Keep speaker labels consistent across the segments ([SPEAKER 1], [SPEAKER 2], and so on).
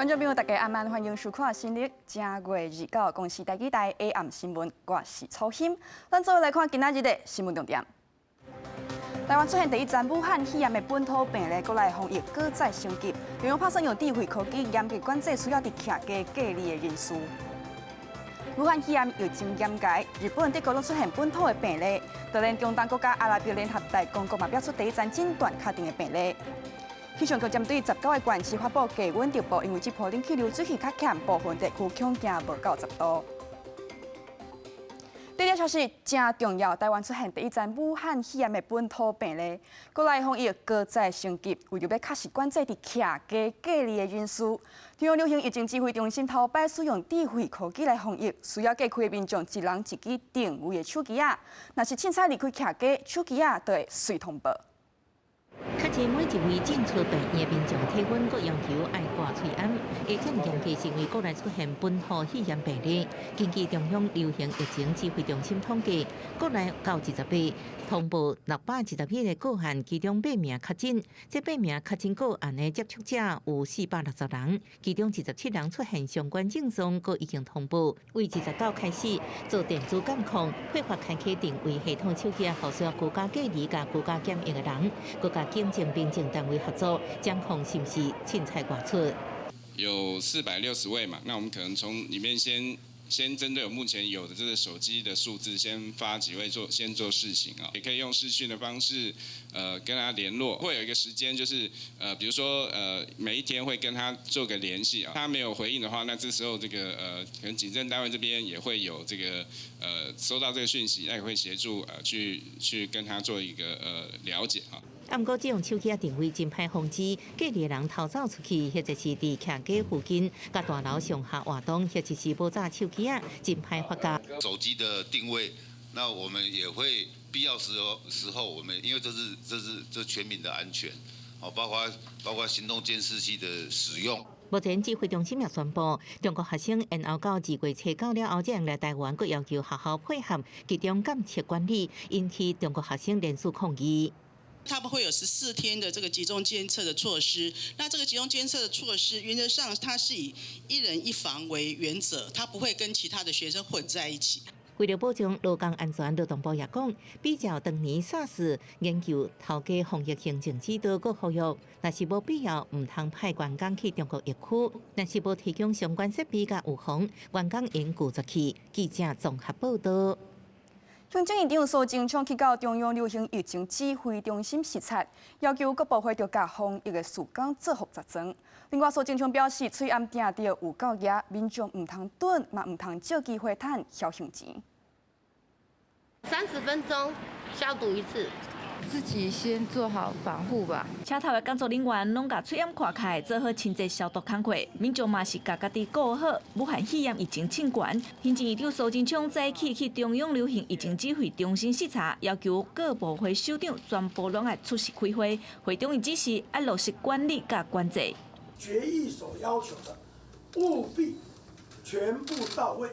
[SPEAKER 1] 觀眾朋友，大家晚安，歡迎收看新曆正月29公視台語台 AM 新聞，我是楚欣。咱做伙來看今仔日的新聞重點。台灣出現第一宗武漢肺炎的本土病例，國內防疫閣再升級，中央拍算用智慧科技嚴格管制需要佇徛家隔離的人士。武漢肺炎疫情嚴重，日本、德國攏出現本土的病例，就連中東國家阿拉伯聯合大公國嘛表出第一宗診斷確定的病例。氣象局針對19個縣市發布低溫特報，因為這波冷氣流水氣較欠，部分地區恐驚無夠10度。第二個消息誠重要，台灣出現第一宗武漢肺炎的本土病例，國內防疫閣再升級，為著欲確實管制佇徛家隔離的人數，中央流行疫情指揮中心頭擺使用智慧科技來防疫，需要隔開的民眾一人一支定位的手機仔，若是凊彩離開徛家，手機仔就會隨通報。
[SPEAKER 2] 確診每一位進出病院的民眾體溫，閣要求愛掛喙罨，而且嚴格是為國內出現本土肺炎病例。根據中央流行疫情指揮中心統計，國內到28通報621個個案，其中八名確診。這八名確診個案的接觸者有460人，其中27人出現相關症狀，閣已經通報。為29開始做電子監控，配合開啟定位系統手機，予需要居家隔離佮居家檢疫的人，閣佮警政、民政單位合作，監控是毋是凊彩外出。
[SPEAKER 3] 有460位嘛，那我們可能從裡面先針對我目前有的這個手機的數字，先發幾位做先做試行啊，也可以用視訊的方式，跟他聯絡，會有一個時間，就是比如說每一天會跟他做個聯繫啊，他沒有回應的話，那這時候這個可能警政單位這邊也會有這個收到這個訊息，那也會協助去跟他做一個了解啊。
[SPEAKER 2] 啊，毋過這種手機仔定位真歹防止，隔離的人偷走出去，或者是佇徛家附近，佮大樓上下活動，或者是無紮手機仔，真歹發覺。
[SPEAKER 4] 手機的定位，那我們也會必要時候，我們因為這是全民的安全，哦，包括行動監視器的使用。
[SPEAKER 2] 目前指揮中心也宣布，中國學生延後到2月初9了後，才來台灣，閣要求學校配合集中監測管理，引起中國學生連續抗議。
[SPEAKER 5] 他們會有14天的這個集中監測的措施。那這個集中監測的措施，原則上它是以一人一房為原則，它不會跟其他的學生混在一起。
[SPEAKER 2] 為了保障勞工安全，勞動部也講，比照當年 SARS 研究頭家防疫行政指導，閣呼籲，若是無必要，毋通派員工去中國疫區；若是無提供相關設備佮預防，員工應拒絕去。記者綜合報道。
[SPEAKER 1] 行政院長蘇貞昌去到中央流行疫情指揮中心視察，要求各部會著共防疫的事工做予十全。另外，蘇貞昌表示，喙罨定著有夠額，民眾毋通囤，嘛毋通借機會趁僥倖錢。
[SPEAKER 6] 30分鐘消毒一次。
[SPEAKER 7] 自己先做好防護吧。
[SPEAKER 8] 車頭的工作人員攏共喙罨看開，做好清潔消毒工課。民眾嘛是共家己顧好。武漢肺炎疫情衝懸，行政院長蘇貞昌早起去中央流行疫情指揮中心視察，要求各部會首長全部攏愛出席開會。會中伊指示愛落實管理佮管制。
[SPEAKER 9] 決議所要求的，務必全部到位，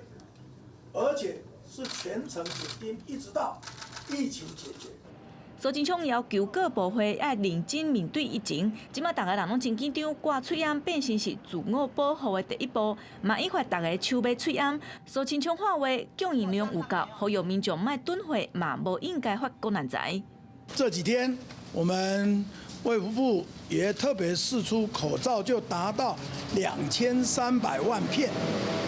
[SPEAKER 9] 而且是全程緊盯，一直到疫情解決。
[SPEAKER 8] 蘇貞昌要求各部會愛認真面對疫情，這馬逐个人攏真緊張，掛喙罨變成是自我保護的第一步，嘛引發逐家搶買喙罨。蘇貞昌喊話，供應量有夠，呼籲民眾莫囤貨，嘛無應該發國難財。
[SPEAKER 9] 這幾天我們衛福部也特別釋出口罩，就達到2300萬片，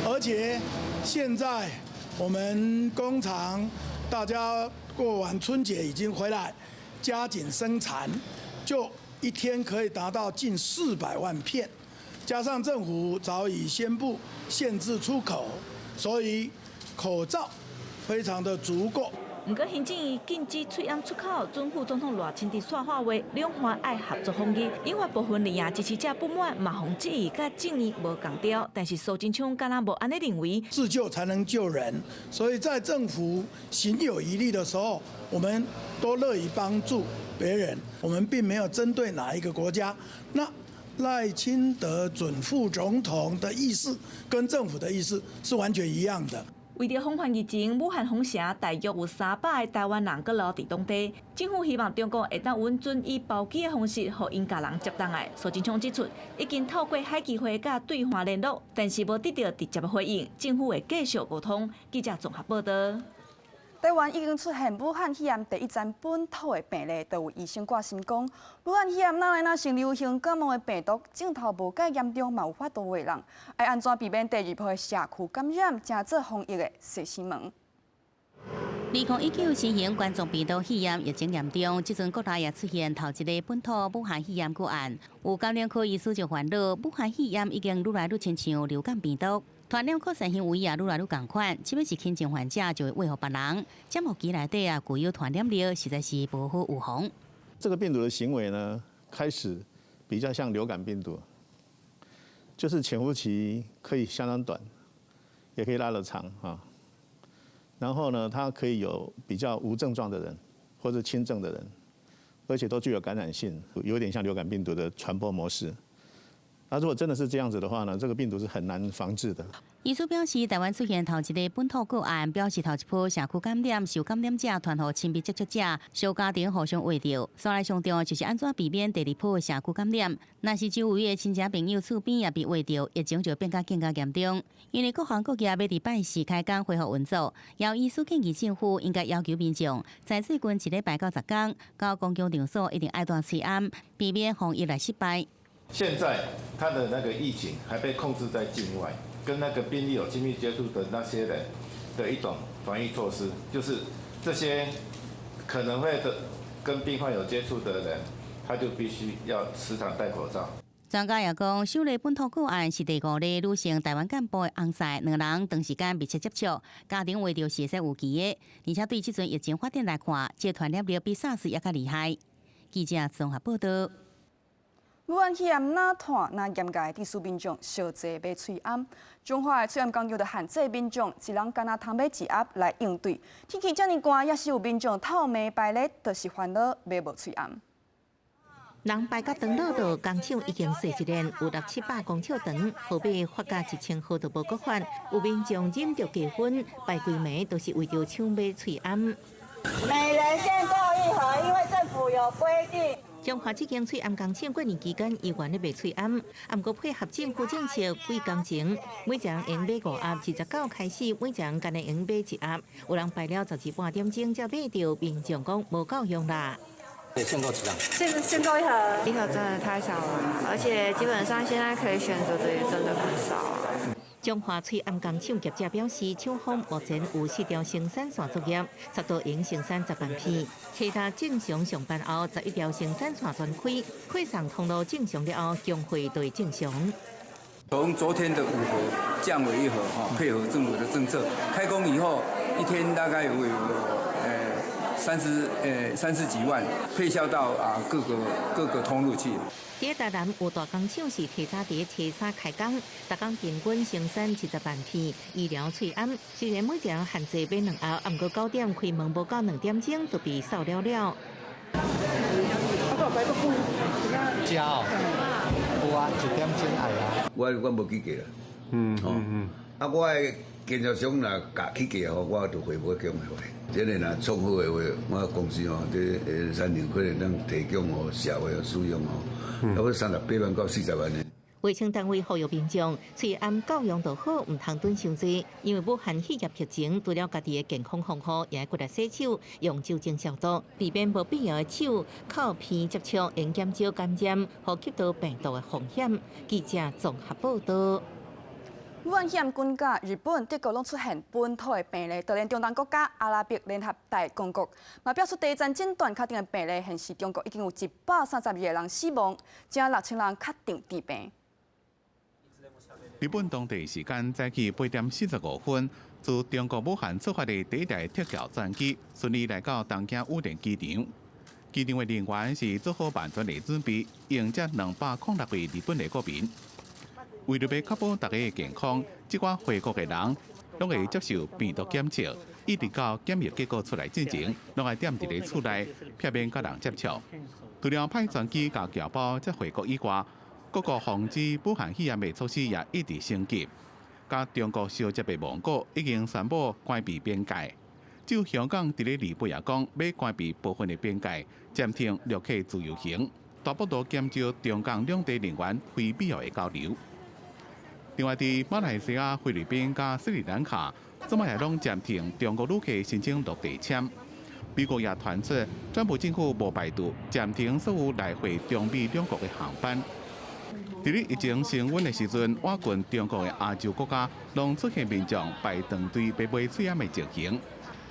[SPEAKER 9] 而且現在我們工廠大家過完春節已經回來，加緊生產，就一天可以達到近400萬片。加上政府早已宣布限制出口，所以口罩非常的足夠。
[SPEAKER 8] 毋過行政院禁止喙罨出口，準副總統賴清德煞喊話，兩岸愛合作防疫，引發部分綠營支持者不滿，嘛予質疑佮政見無仝調。但是蘇貞昌敢若無按呢認為。
[SPEAKER 9] 自救才能救人，所以在政府行有餘力的時候，我們都樂於幫助別人。我們並沒有針對哪一個國家。那賴清德準副總統的意思跟政府的意思是完全一樣的。
[SPEAKER 8] 為著防範疫情，武漢封城，大約有300个台灣人閣留佇當地。政府希望中國會當允准以包機的方式，予𪜶家人接轉來。蘇貞昌指出，已經透過海基會佮對岸聯絡，但是無得到直接的回應。政府會繼續溝通。記者綜合報道。
[SPEAKER 1] 台灣已經出現武漢肺炎第一宗本土的病例，就有醫生掛心講，武漢肺炎哪來若先流行感冒的病毒，症頭無蓋嚴重，嘛有法度傳人，愛按怎避免第二波的社區感染，成做防疫的細心門。
[SPEAKER 10] 2019新型冠狀病毒肺炎疫情嚴重，這陣國內也出現頭一个本土武漢肺炎個案。有感染科醫師就煩惱，武漢肺炎已經愈來愈親像流感病毒，傳染擴散行為也愈來愈仝款。這欲是輕症患者就會傳予別人，潛伏期內底啊具有傳染力，實在是無好預防。
[SPEAKER 11] 這個病毒的行為呢，開始比較像流感病毒，就是潛伏期可以相當短，也可以拉得長啊。然後呢，它可以有比較無症狀的人，或者輕症的人，而且都具有感染性，有點像流感病毒的傳播模式。那如果真的是這樣子的話呢，這個病毒是很難防治的。
[SPEAKER 10] 醫師表示，台灣出現頭一个本土個案，表示頭一波社區感染受感染者傳予親密接觸者，小家庭互相傳著。所來上重要就是按怎避免第二波的社區感染。若是周圍的親戚朋友厝邊也被傳著，疫情就變甲更加嚴重。因為各行各業欲佇拜四開工恢復運作，姚醫師建議政府應該要求民眾在最近一禮拜到10工，到公共場所一定愛戴喙罨，避免防疫來失敗。
[SPEAKER 12] 現在他的那個疫情還被控制在境外，跟那個病例有親密接觸的那些人的一種防疫措施，就是這些可能會的跟病患有接觸的人，他就必須要時常戴口罩。
[SPEAKER 10] 專家也講，首例本土個案是第五例女性台灣幹部的翁婿，兩人長時間密切接觸，家庭傳著是會使預期的。而且對這陣疫情發展來看，這傳染力比薩斯猶較厲害。記者綜合報道。
[SPEAKER 1] 武漢肺炎若傳若嚴格，致使民眾相濟買喙罨。彰化的喙罨工廠就限制民眾一人干焦通買一盒來應對。天氣遮爾寒，也是有民眾透暝排列，就是煩惱買無喙罨。
[SPEAKER 2] 人排甲長落落，工廠已經踅一輪，有六七百公尺長，號碼發甲1000號都無閣發。有民眾忍著低溫排規暝，都是為著搶買喙罨。
[SPEAKER 13] 每人限購一盒，因為政府有規定。
[SPEAKER 2] 彰化這間喙罨工廠過年期間猶原咧賣喙罨，毋過配合政府政策，幾工前每人用買五盒，29開始每人干焦用買一盒。有人排了12半點鐘才買著，民眾講無夠用啦。
[SPEAKER 14] 限購幾張？
[SPEAKER 13] 限購一盒。
[SPEAKER 7] 一盒真的太少了，而且基本上現在可以選擇的也真的很少。
[SPEAKER 2] 彰化喙罨工廠業者表示，廠方目前有四條生產線作業，10多營生產10萬片。其他正常上班後，11條生產線全開，配送通路正常了後，供貨就會正常。
[SPEAKER 15] 從昨天的5盒降為1盒，哈，配合政府的政策，開工以後一天大概會有30幾萬配銷到啊各個通路去。
[SPEAKER 2] 佇台南有大工廠是提早佇初三開工，逐工平均生產70萬片醫療喙罨。雖然每人限制買兩盒，毋過9點開門無夠2點鐘就被掃了了。
[SPEAKER 16] 食哦，有啊，1點鐘愛啊。
[SPEAKER 4] 我無去過啦。啊，我的經銷商若共起價予我，就回無供的話。這个若創好的話，我公司吼，這三年可能當提供予社會使用吼，差不多38萬到40萬的。
[SPEAKER 2] 衛生單位呼籲民眾，喙罨夠用就好，毋通囤傷濟。因為武漢肺炎疫情，除了家己的健康防護，也愛骨力洗手，用酒精消毒，避免無必要的手靠鼻接觸，會減少感染、呼吸道病毒的風險。記者綜合報道。
[SPEAKER 1] 武漢肺炎國家日本、德國攏出現本土的病例，就連中東國家阿拉伯聯合大公國嘛表示第一宗診斷確定的病例顯示，中國已經有132個人死亡，將6000人確定治病。
[SPEAKER 17] 日本當地時間早起8點45分，自中國武漢出發的第一台特調專機順利來到東京羽田機場。機場的人員是做好萬全的準備，迎接206位日本的國民。為著欲確保大家的健康，這寡回國的人攏會接受病毒檢測，一直到檢疫結果出來之前，攏愛踮佇咧厝內，避免佮人接觸。除了派專機共僑胞接回國以外，各國防止武漢肺炎的措施也一直升級。佮中國相接的蒙古已經宣布關閉邊界。只有香港佇咧禮拜也講，欲關閉部分的邊界，暫停陸客自由行，大幅度減少中港兩地人員非必要的交流。另外，佇馬來西亞、菲律賓佮斯里蘭卡，這擺也攏暫停中國旅客申請落地簽。美國也傳出，川普政府無排除暫停所有來回中美兩國的航班。佇咧疫情升溫的時陣，倚近中國的亞洲國家攏出現民眾排長隊欲買喙罨的情形。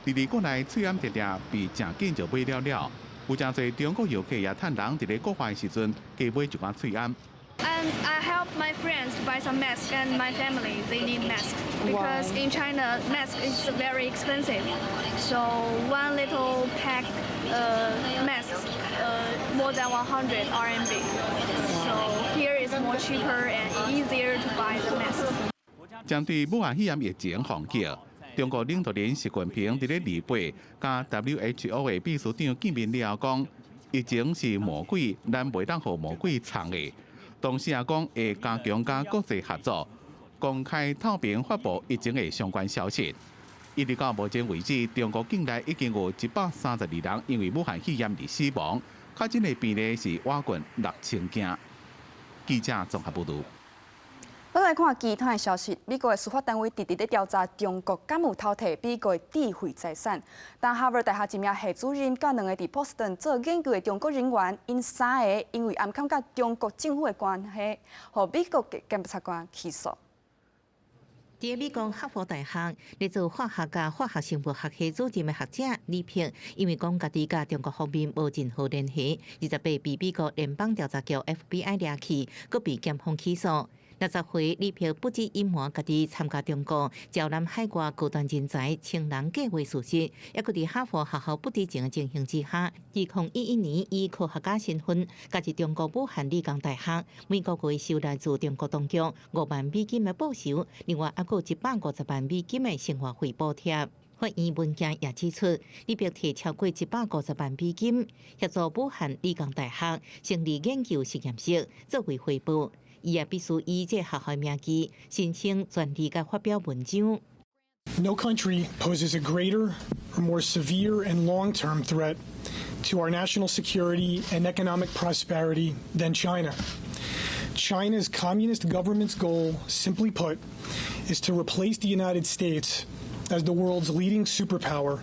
[SPEAKER 17] 佇咧國內喙罨定定被誠緊就買了了，有誠濟中國遊客也趁人佇咧國外的時陣，加買一寡喙罨。
[SPEAKER 14] And I help my friends to buy some masks and my family, they need masks because in China mask is very expensive. So one little pack masks more than 100 RMB. So here is more cheaper and easier to buy the masks.
[SPEAKER 17] 針對武漢肺炎疫情防疫，中國領導人習近平佇咧禮拜佮 WHO 的秘書長見面了後講，疫情是魔鬼，咱袂當予魔鬼創的。同時也講會加強佮國際合作，公開透明發布疫情的相關消息。一直到目前為止，中國境內已經有132人因為武漢肺炎而死亡，確診的病例是倚近6000件。記者綜合報導。
[SPEAKER 1] 咱來看其他的消息，美國的司法單位直直咧調查中國敢有偷提美國的智慧財產。但哈佛大學一名系主任佮兩個佇波士頓做研究的中國人員，𪜶三个因為暗崁佮中國政府的關係，予美國的檢察官起訴。
[SPEAKER 2] 佇美國哈佛大學咧做化學佮化學生物學系主任的學者李柏，因為講家己佮中國方面無任何聯繫，28被美國聯邦調查局 FBI 掠去，閣被檢方起訴。60歲李柏不止隱瞞家己參加中國招攬海外高端人才千人計畫事實，抑閣佇哈佛學校不知情的情形之下，2011年以科學家身份加入中國武漢理工大學，每個月收來自中國當局5萬美金的報酬，另外猶閣150萬美金的生活費補貼。法院文件也指出，李柏提超過150萬美金協助武漢理工大學成立研究實驗室作為回報。伊也必須以這學校名義申請專利佮發表文章。
[SPEAKER 18] No country poses a greater or more severe and long-term threat to our national security and economic prosperity than China. China's communist government's goal, simply put, is to replace the United States as the world's leading superpower,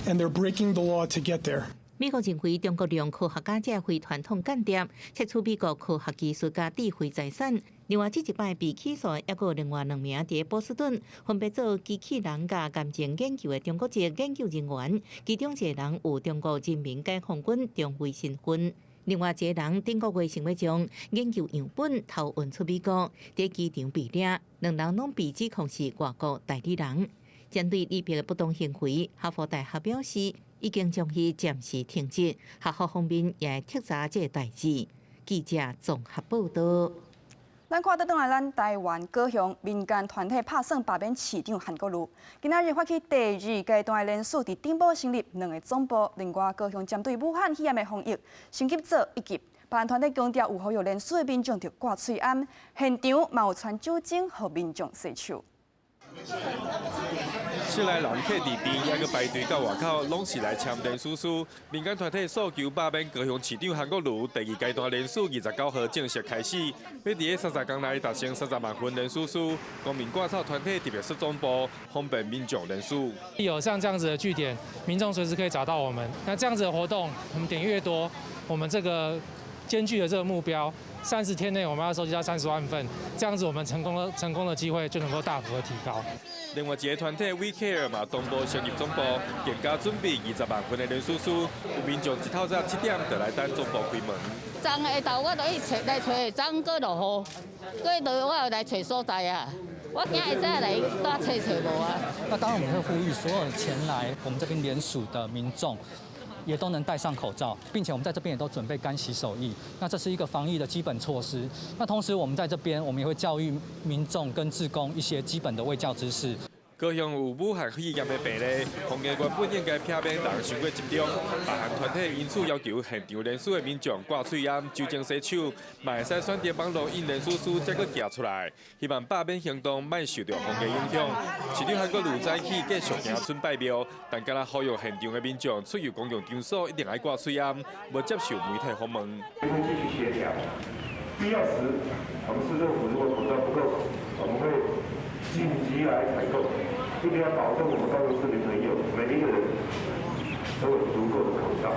[SPEAKER 18] and they're breaking the law to get there.
[SPEAKER 2] 美國認為中國利用科學家這非傳統間諜，竊取美國科學技術佮智慧財產。另外，這一擺被起訴的猶閣另外兩名佇波士頓分別做機器人佮癌症研究的中國籍研究人員，其中一個人有中國人民解放軍中尉身份。另外一個人頂個月想欲將研究樣本偷運出美國，佇機場被掠，兩人攏被指控是外國代理人。針對李柏的不當行為，哈佛大學表示，已經將伊暫時停職，學校方面也會徹查這個代誌。記者綜合報導。
[SPEAKER 1] 咱看倒轉來，咱台灣高雄民間團體拍算罷免市長韓國瑜，今仔日發起第二階段的聯署，佇頂埔成立兩个總部。另外，高雄針對武漢肺炎的防疫升級做一級，辦案團體強調有呼籲聯署的民眾著掛喙罨，現場嘛有傳酒精予民眾洗手。
[SPEAKER 19] 室內人客佇邊，猶閣排隊到外口，攏是來簽聯署書。民間團體訴求罷免高雄市長韓國瑜，第二階段聯署29號正式開始，欲佇咧30工內達成30萬份聯署書。公民掛草團體特別設總部，方便民眾聯署。
[SPEAKER 20] 有像這樣子的據點，民眾隨時可以找到我們。那這樣子的活動，我們點越多，我們這個艱巨的這個目標，30天內我們要收集到30萬份，這樣子我們成功的機會就能夠大幅的提高。
[SPEAKER 19] 另外一个團體 We Care 嘛，同步成立總部，更加準備20萬份的聯署書。有民眾一透早7點就來等總部開門。
[SPEAKER 6] 昨下晝我就去揣來揣，昨閣落雨，閣落雨我又來揣所在啊。我驚會再來搭揣揣無啊。
[SPEAKER 21] 那當然我們會呼籲所有前來我們這邊聯署的民眾，也都能戴上口罩，並且我們在這邊也都準備乾洗手液。那這是一個防疫的基本措施。那同時我們在這邊，我們也會教育民眾跟志工一些基本的衛教知識。
[SPEAKER 19] 高雄有武漢肺炎的病例，防疫原本應該避免人傷過集中，別項團體因此要求現場聯署的民眾掛喙罨、酒精洗手，嘛會使選擇網路印連署書才閣寄出來，希望罷免行動莫受著防疫影響。市長韓國瑜早起繼續行春拜廟，但敢若呼籲現場的民眾出入公共場所一定愛掛喙罨，無接受媒體訪問。
[SPEAKER 3] 會繼續協調，必要時，我們市政府如果口罩不夠，我們會緊急來採購。一定要保證我們高雄市民朋友每一個人都有足夠的口罩。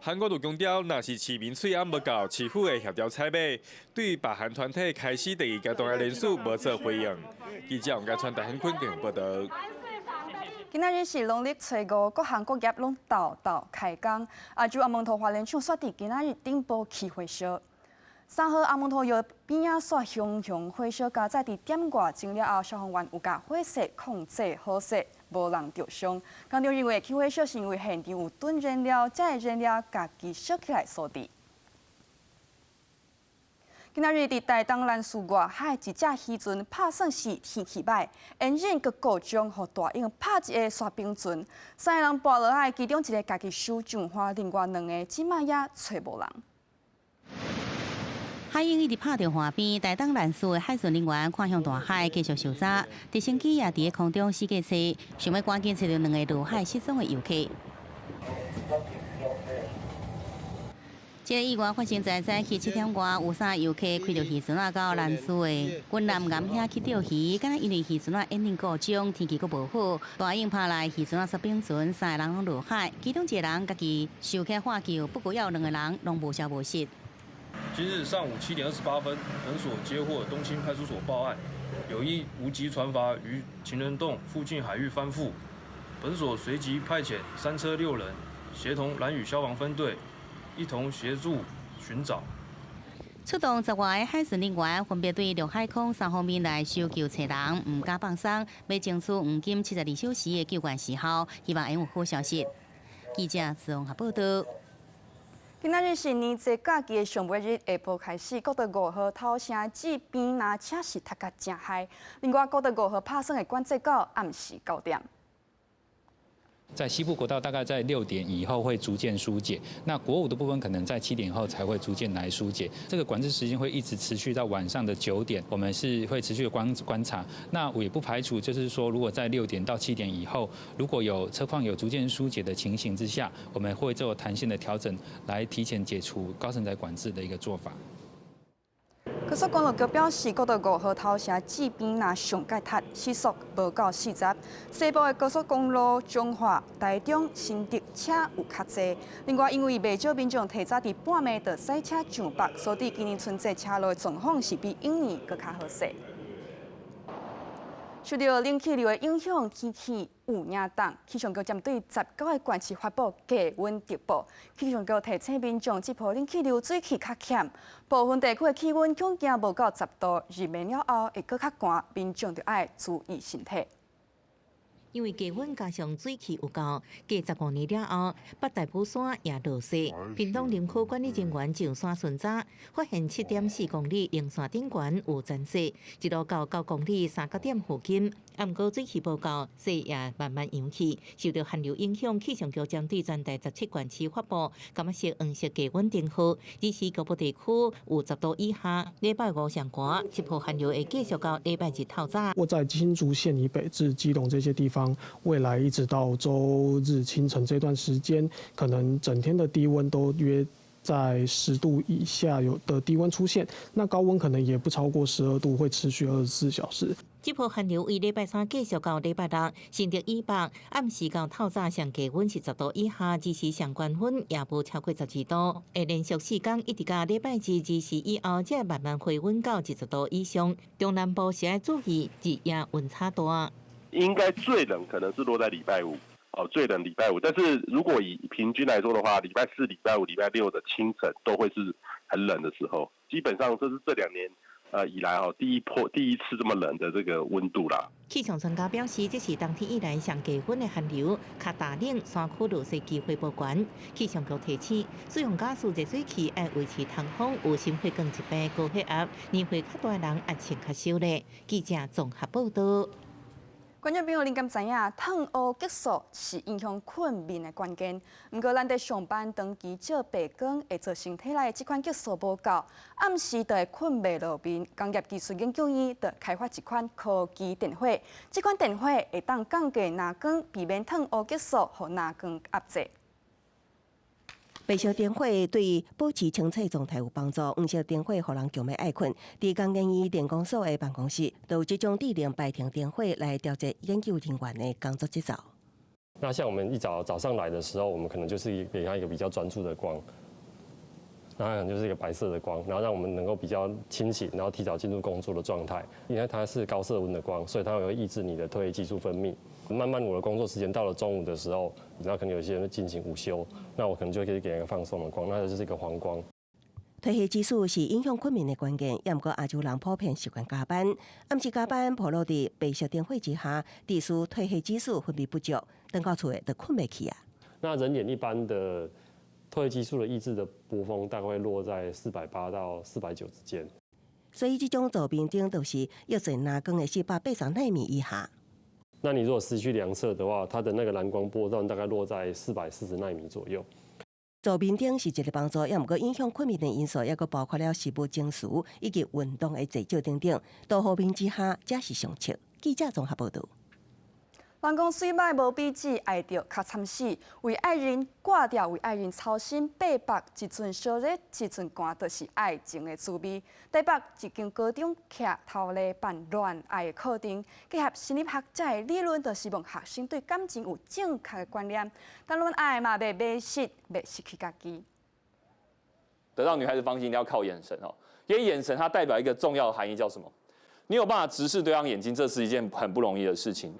[SPEAKER 19] 韓國瑜強調，若是市民喙罨無夠，市府會協調採買。對別項團體開始第二階段的聯署無做回應。記者王家川、戴亨坤報導。
[SPEAKER 1] 今仔日是農曆初五，各行各業攏沓沓開工。亞洲紅毛塗發電廠煞佇今仔日頂晡起火燒。3號紅毛塗窯邊仔煞熊熊火燒，加載佇點外鐘了後，消防員有共火勢控制好勢，無人著傷。工廠認為起火燒是因為現場有囤燃料，這个燃料家己燒起來所致。今仔日佇台東蘭嶼外海，一隻漁船拍算是天氣䆀，煙韌閣故障，予大鷹拍一个沙冰船，三个人跋落海，其中一个家己手上花，另外兩个這擺也揣無人。
[SPEAKER 10] 海鷹一直拍著岸邊，台東蘭嶼的海巡人員看向大海，繼續搜查。直升機也佇咧空中四界揣，想欲趕緊揣著兩个落海失蹤的遊客。這個意外發生在早起7點外，有三个遊客開著漁船仔到蘭嶼的軍艦岩遐去釣魚，敢若因為漁船仔煙韌故障，天氣閣無好，大鷹拍來漁船仔煞冰船，三个人攏落海，其中一個人家己受起獲救，不過猶有兩個人攏無消無息。
[SPEAKER 22] 今日上午7點28分，本所接獲東興派出所報案，有一無籍船筏於情人洞附近海域翻覆。本所隨即派遣3車6人，協同蘭嶼消防分隊，一同協助尋找。
[SPEAKER 10] 出動10外个海巡人員，分別對陸海空三方面來搜救揣人，毋敢放鬆，欲爭取黃金72小時的救援時效，希望會有好消息。記者綜合報導。
[SPEAKER 1] 今仔日是年節假期的上尾日，下晡開始，國道5號頭城至坪林車是塞甲誠害。另外，國道5號拍算的管制到暗時9點。
[SPEAKER 23] 在西部國道大概在6點以後會逐漸疏解，那國五的部分可能在7點後才會逐漸來疏解。這個管制時間會一直持續到晚上的9點，我們是會持續的觀察。那我也不排除就是說，如果在6點到7點以後，如果有車況有逐漸疏解的情形之下，我們會做彈性的調整，來提前解除高乘載管制的一個做法。
[SPEAKER 1] 高速公路局表示，國道5號頭城至坪林上蓋塞，時速無到40。西部的高速公路彰化、台中、新竹車有較濟。另外，因為袂少民眾提早佇半暝就駛車上北，所以今年春節車路的狀況是比往年閣較好勢。受著冷氣流的影響，天氣有影凍。氣象局針對19個縣市發布低溫特報。氣象局提醒民眾，這波冷氣流水氣較欠，部分地區的氣溫恐驚無到10度，入暝了後會閣較寒，民眾就愛注意身體。
[SPEAKER 2] 因為低溫加上水汽有夠，過15年了後，北大武山也落雪。屏東林區管理人員上山巡查，發現7.4公里靈山頂懸有殘雪，一路到9公里三角點附近，毋過水汽無夠，雪也慢慢揚起。受著寒流影響，氣象局針對全台17縣市發布柑仔色、黃色低溫燈號，只是局部地區有10度以下。禮拜五上寒，這波寒流會繼續到禮拜日透早。
[SPEAKER 24] 我在新竹縣以北至基隆這些地方，未來一直到週日清晨這段時間，可能整天的低溫都約在10度以下有的低溫出現，那高溫可能也不超過12度，會持續24小時。
[SPEAKER 2] 這波寒流為禮拜三繼續到禮拜六，新竹以北暗時到透早上低溫是10度以下，只是上懸溫也無超過12度。會連續4天一直到禮拜日2時以後，才慢慢回溫到20度以上。中南部是愛注意日夜溫差大。
[SPEAKER 25] 應該最冷可能是落在禮拜五，哦，最冷禮拜五。但是如果以平均來說的話，禮拜四、禮拜五、禮拜六的清晨都會是很冷的時候。基本上這是這2年以來哦第一次這麼冷的這個溫度啦。
[SPEAKER 2] 氣象專家表示，這是冬天以來上低溫的寒流，較大冷山區落雪機會無懸。氣象局提醒，使用家私熱水器愛維持通風，有心血管疾病、高血壓、年歲較大的人愛穿較少咧。記者綜合報道。
[SPEAKER 1] 觀眾朋友，恁敢知影，褪黑激素是影響睏眠的關鍵。毋過，咱佇上班長期照白光，會造成體內的這款激素無夠，暗時就會睏袂落眠。工業技術研究院就開發一款科技電火，這款電火會當降低藍光，避免褪黑激素予藍光壓制。
[SPEAKER 5] 白色燈火對保持清醒狀態有幫助，黃色燈火予人強欲愛睏。佇工研院電工所的辦公室，就有這種智能白屏燈火來調節研究人員的工作節奏。
[SPEAKER 8] 那像我們一早早上來的時候，我們可能就是給他一個比較專注的光，那可能就是一個白色的光，然後讓我們能夠比較清醒，然後提早進入工作的狀態。因為它是高色溫的光，所以它會抑制你的褪黑激素分泌。慢慢我的工作時間到了中午的時候，然後可能有些人會進行午休，那我可能就可以給一個放鬆的光，那就是一個黃光。
[SPEAKER 5] 褪黑激素是影響睏眠的關鍵，也毋過亞洲人普遍習慣加班，暗時加班暴露佇白色燈火之下，致使褪黑激素分泌不足，轉到厝就睏袂去啊。
[SPEAKER 8] 那人眼一般的褪黑激素的抑制的波峰大概會落在480到490之間。
[SPEAKER 5] 所以這種照明燈就是抑制藍光的480納米以下。
[SPEAKER 8] 那你如果失去量測的話，它的那個藍光波段大概落在440納米左右。
[SPEAKER 5] 照明燈是一個幫助，也毋過影響睏眠的因素，抑閣包括了食物、情緒以及運動的濟少等等。多方面之下，才是上策。記者綜合報導。
[SPEAKER 1] 人講水䆀無比水，愛著較慘死。為愛人掛掉，為愛人操心，八百一陣燒熱，一陣寒，就是愛情的滋味。台北一間高中徛頭咧辦戀愛的課程，結合心理學者的理論，就希望學生對感情有正確的觀念。但戀愛嘛，袂迷失，袂失去家己。
[SPEAKER 9] 得到女孩子芳心，一定要靠眼神哦，因為眼神它代表一個重要的含義，叫什麼？你有辦法直視對方眼睛，這是一件很不容易的事情。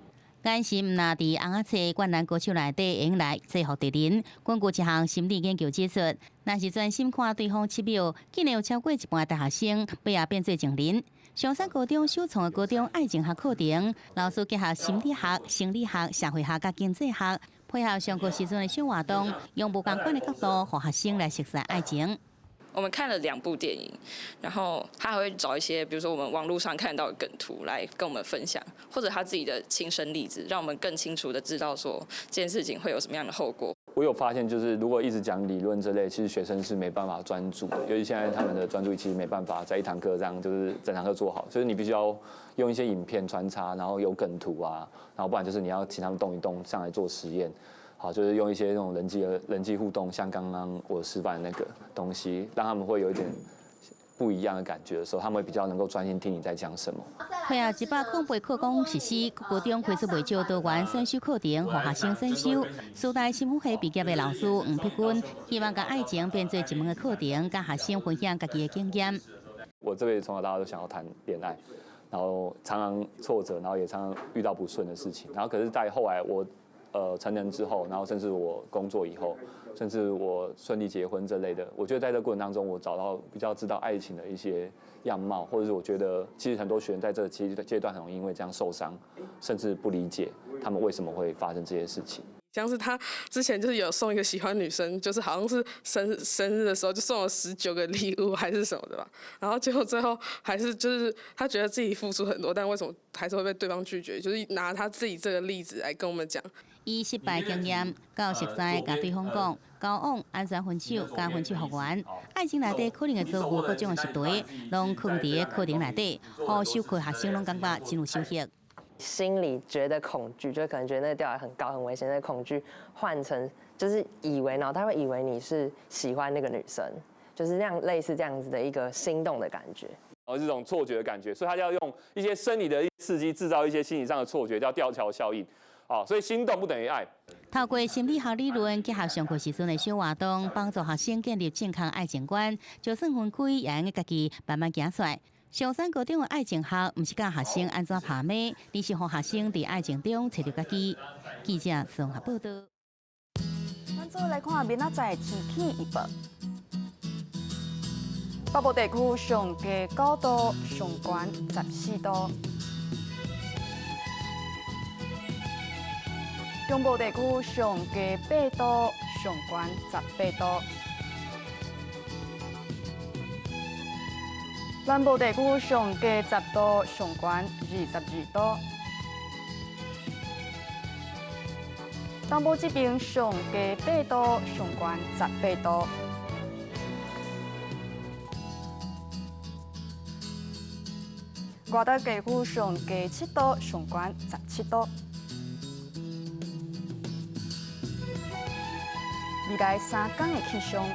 [SPEAKER 10] 眼神毋若佇尪仔冊灌籃高手內底會用來制服敵人。根據一項心理研究指出，若是專心看對方7秒，竟然有超過一半大學生尾仔變做情人。松山高中首創的高中愛情學課程，老師結合心理學、生理學、社會學佮經濟學，配合上課時陣的小活動，用無仝款的角度，予學生來熟悉愛情。
[SPEAKER 11] 我們看了兩部電影，然後他還會找一些，比如說我們網絡上看到的梗圖來跟我們分享，或者他自己的親身例子，讓我們更清楚的知道說這件事情會有什麼樣的後果。
[SPEAKER 9] 我有發現，就是如果一直講理論這類，其實學生是沒辦法專注的，尤其現在他們的專注力其實沒辦法在一堂課這樣就是整堂課做好，所以你必須要用一些影片穿插，然後有梗圖啊，然後不然就是你要請他們動一動上來做實驗。好，就是用一些那種人際互動，像剛剛我示範的那個東西，讓他們會有一點不一樣的感覺的時候，他們會比較能夠專心聽你在講什麼。
[SPEAKER 10] 配合108課綱實施，高中開出袂少多元選修課程，予學生選修。師大心理系畢業的老師黃碧君，希望將愛情變做一門的課程，佮學生分享家己的經驗。
[SPEAKER 9] 我這輩子從小到大都想要談戀愛，然後常常挫折，然後也常常遇到不順的事情，然後可是，在後來我成人之後，然後甚至我工作以後，甚至我順利結婚這類的，我覺得在這個過程當中，我找到比較知道愛情的一些樣貌，或者是我覺得其實很多學員在這個階段很容易因為這樣受傷，甚至不理解他們為什麼會發生這些事情。
[SPEAKER 12] 像是他之前就是有送一個喜歡女生，就是好像是生日的時候就送了19個禮物還是什麼的吧，然後結果最後還是就是他覺得自己付出很多，但為什麼還是會被對方拒絕？就是拿他自己這個例子來跟我們講。
[SPEAKER 10] 以失敗經驗到熟似，共對方講交往、按怎分手、佮分手復原，愛情內底可能會遭遇各種的失敗，攏囥佇課程內底，予授課學生攏感覺真有收穫。
[SPEAKER 26] 心裡覺得恐懼，就可能覺得那個吊崖很高很危險，那個恐懼換成就是以為腦袋會以為你是喜歡那個女生，就是那樣類似這樣子的一個心動的感覺。
[SPEAKER 9] 哦，這種錯覺的感覺，所以他要用一些生理的刺激，製造一些心理上的錯覺，叫吊橋效應。哦，所以心動不等於愛。
[SPEAKER 10] 透過心理學理論結合上課時陣的小活動，幫助學生建立正確愛情觀，就算分開，也會用家己慢慢行出來。松山高中的愛情學，毋是教學生按怎拍馬，而是予學生佇愛情中揣著家己。記者綜合報導。
[SPEAKER 1] 咱做來看明仔載天氣預報。北部地區上低9度，上懸14度；中部地區上低8度，上懸18度。南部地區上低10度，上懸22度。东部這邊上低八度，上懸十八度。外島地區上低七度，上懸十七度。未來三天的氣象。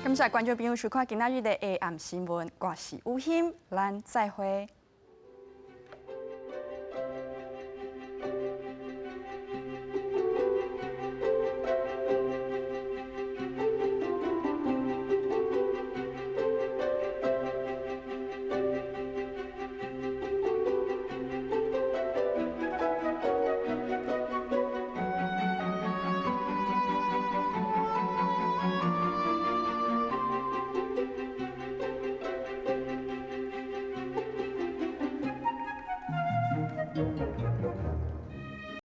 [SPEAKER 1] 感謝觀眾朋友收看今仔日的下暗新聞，我是雨欣，咱再會。